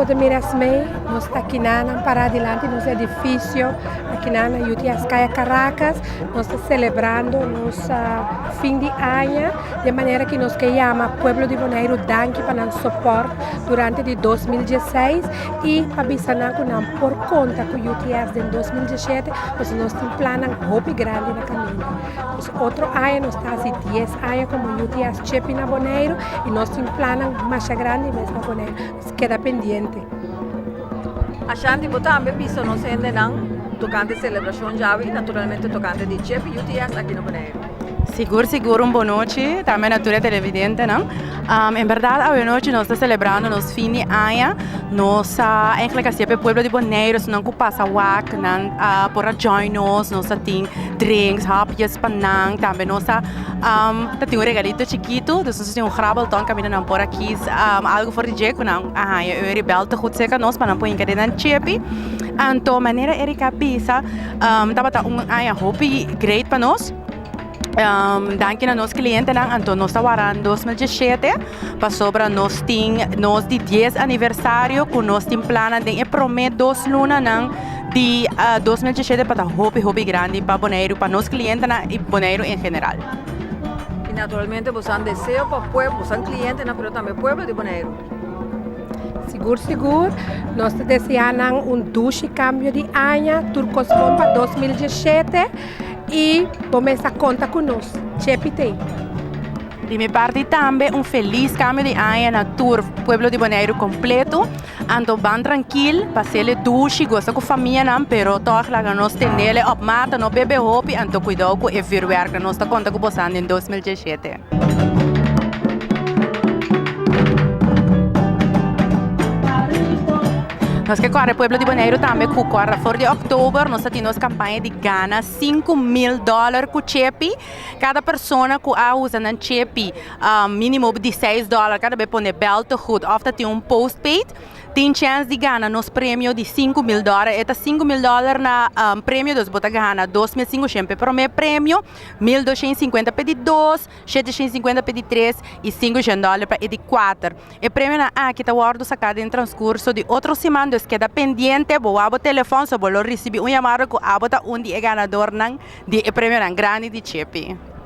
bo ta mira esmei, nos ta kinanan pará dilanti nos edifisio akinan na UTS Kaya Caracas. Nos ta selebrando nos fin di aña den manera ki nos ke yama pueblo di Boneiru danki pa nan sopòrt durante di 2016 i pa bisa nan ku nan por konta ku UTS den 2017 pasobra nos tin plannan hopi grandi na kaminda. Nos otro aña nos ta hasi dies aña komo UTS Chepi na Boneiru i nos tin plannan masha grandi mes pa Boneiru. Nos keda pendiente. Ashanti, bo tambe bisa nos hendenan tokante selebrashon djawe i naturalmente tokante di Chepi UTS aki na Boneiru. Sigur sigur un bonochi tambe na tur e televidentenan. En berdad awe nochi nos ta celebrando nos fin di aña. Nos a eigenlijk hacia pa e pueblo di Boneiru esnan cu pasa wak nan a por a join nos. Nos a tin drinks, hapjes pa nan. Tambe nos a ta tin un regalito chikito. Dus nos a tin un grabbelton caminda nan por a kies algo for di dje cu nan a haña eur y bel te goed cerca nos pa nan por hinca den nan chepi. Anto manera Erika a bisa tabata un aña hopi great pa nos. Danki na nos klientenan, anto nos ta wara 2017 pasobra nos tin nos di 10 aniversario ku nos tin plannan den e promé dos lunanan di 2017 pa ta hopi hopi grandi pa Boneiru, pa nos klientenan i Boneiru en general. I naturalmente boso deseo pa pueblo, boso klientenan pero tambe pueblo di Boneiru. Sigur sigur, nos ta desea nan un dushi kambio di aña, tur kos bon pa 2017. I bo mes a konta ku nos. Chepi t'ei. Di mi parti tambe un felis kambio di aña na tur pueblo di Boneiru kompleto. Anto ban trankil, pas'el e dushi, gosa ku famianan, pero tòg laga nos tenel e op mata, no bebe hopi, anto kuidou ku e vürwèrknan. Nos ta konta ku bosan den 2017. Nos ke kòrda e pueblo di Boneiru tambe ku kòrda for di òktober nos ta tin nos kampaña di gana 5000 dòler ku chepi. Kada persona ku a usa nan chepi mínimo di seis dòler kada bes pone bèl te goed òf ta tin un postpaid tin chèns di gana nos premio di 5000 dòler. E ta 5000 dòler na premio dus bo ta gana 2500 pa e promé premio, 1250 pa e di dos, 750 pa e di tres i 500 dòler pa e di kuater. E premionan aki ta wòrdu saká den transkurso di otro siman, dus keda pendiente, bo wak bo telefòn so bo lo risibí un yamada ku abo ta un di e ganadornan di e premionan grandi di Chepi.